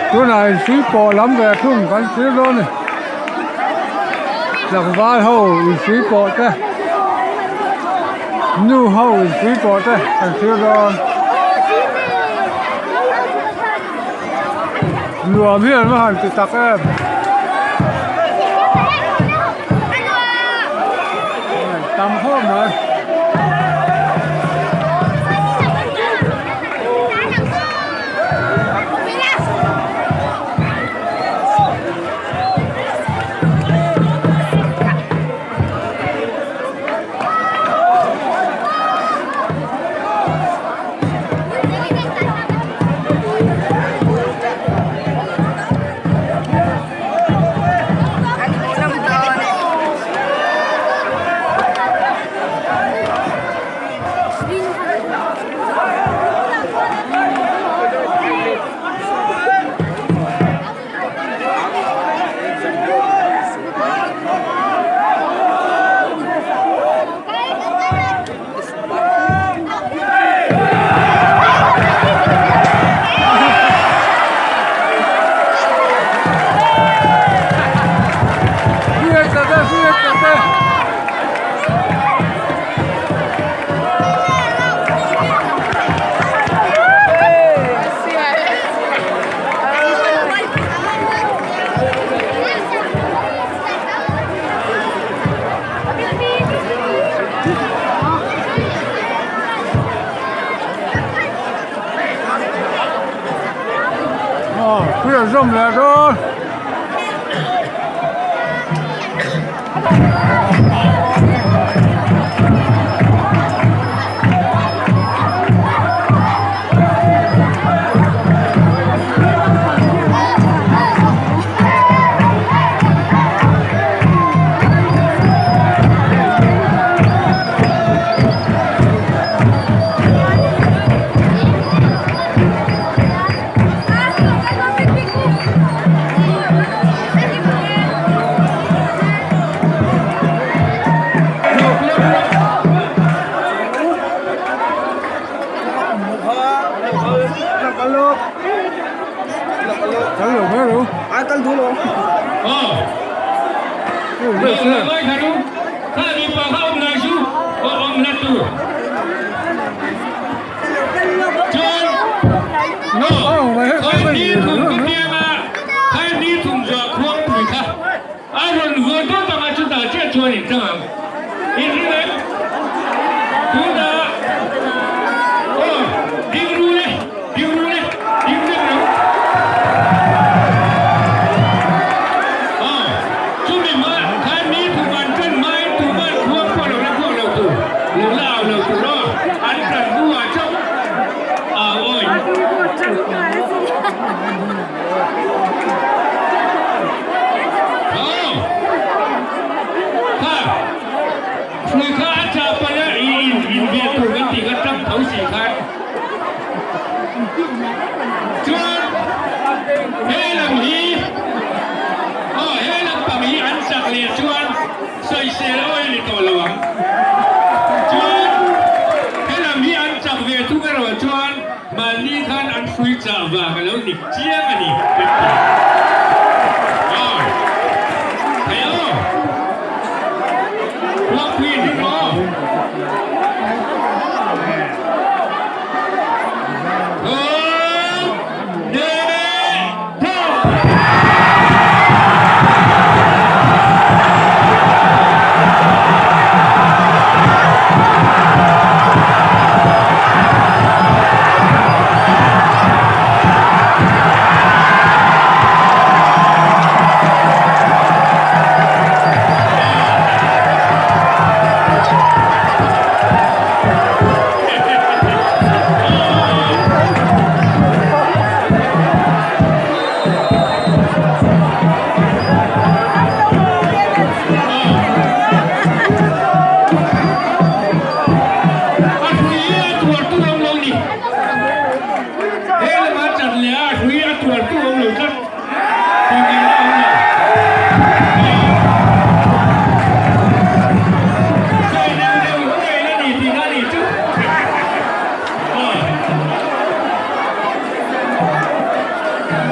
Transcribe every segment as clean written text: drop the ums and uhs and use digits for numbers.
Tunah insuih pawh lam ve thung kan thlir dawn a ni. Tlangval ho insuih pawh te nu ho insuih pawh te kan thlir dawn. Nuam hi an va han ti tak em. Tam khawp mai. Zawm leh dawn.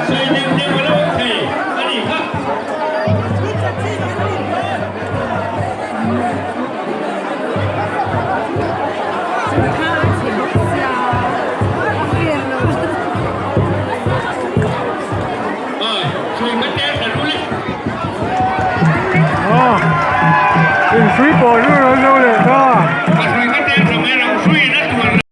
Sawi neuh neuh a lo awm thei a nih kha. Insuih pawh chu an lo leh ta.